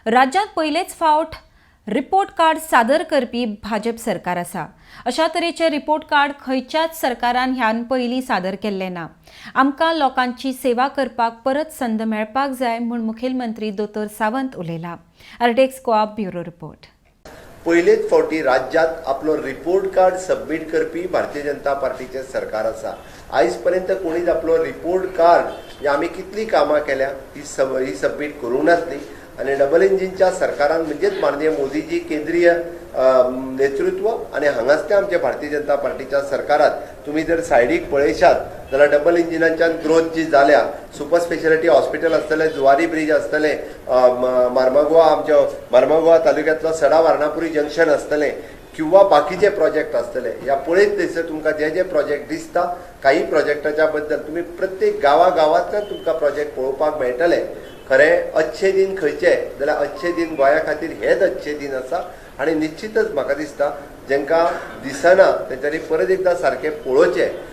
राज्यांत पयलेच फावट रिपोर्ट कार्ड सादर करपी भाजप सरकार आसा. अशा तरेचे रिपोर्ट कार्ड खंयच्याच सरकारान ह्यान पयलीं सादर केल्लें ना. आमकां लोकांची सेवा करपाक परत संद मेळपाक जाय म्हूण मुखेलमंत्री दोतोर सावंत उलयला. RTX Goa, bureau report. पयलेच फावटी राज्यांत आपलो रिपोर्ट कार्ड सबमीट करपी भारतीय जनता पार्टीचें सरकार आसा. आयज पर्यंत कोणीच आपलो रिपोर्ट कार्ड म्हणजे आमी कितलीं कामां केल्या ही सबमीट करूंक नासली आनी डबल इंजिनच्या सरकारान, म्हणजेच माननीय मोदीजी केंद्रीय नेतृत्व आनी हांगासल्या आमच्या भारतीय जनता पार्टीच्या सरकारात तुमी जर सायडीक पळयशात जाल्यार डबल इंजिनाच्यान ग्रोथ जी जाल्या, सुपर स्पेशालिटी हॉस्पिटल आसतलें, जुवारी ब्रीज आसतलें, मार्मागोवा, आमच्या मार्मागोवा तालुक्यांतलो सडा वारणापुरी जंक्शन आसतलें किंवा बाकीचे प्रोजेक्ट आसतले. ह्या पळयत थंयसर तुमकां जे जे प्रोजेक्ट दिसता, काही प्रोजेक्टाच्या बद्दल तुमी प्रत्येक गांवा गांवांतल्यान तुमकां प्रोजेक्ट पळोवपाक मेळटले. खरें अच्छे दिन खंयचे जाल्यार अच्छे दिन गोंया खातीर हेच अच्छे दिन आसा आनी निश्चितच म्हाका दिसता जेंकां दिसना तेंच्यांनी परत एकदां सारकें पळोवचें.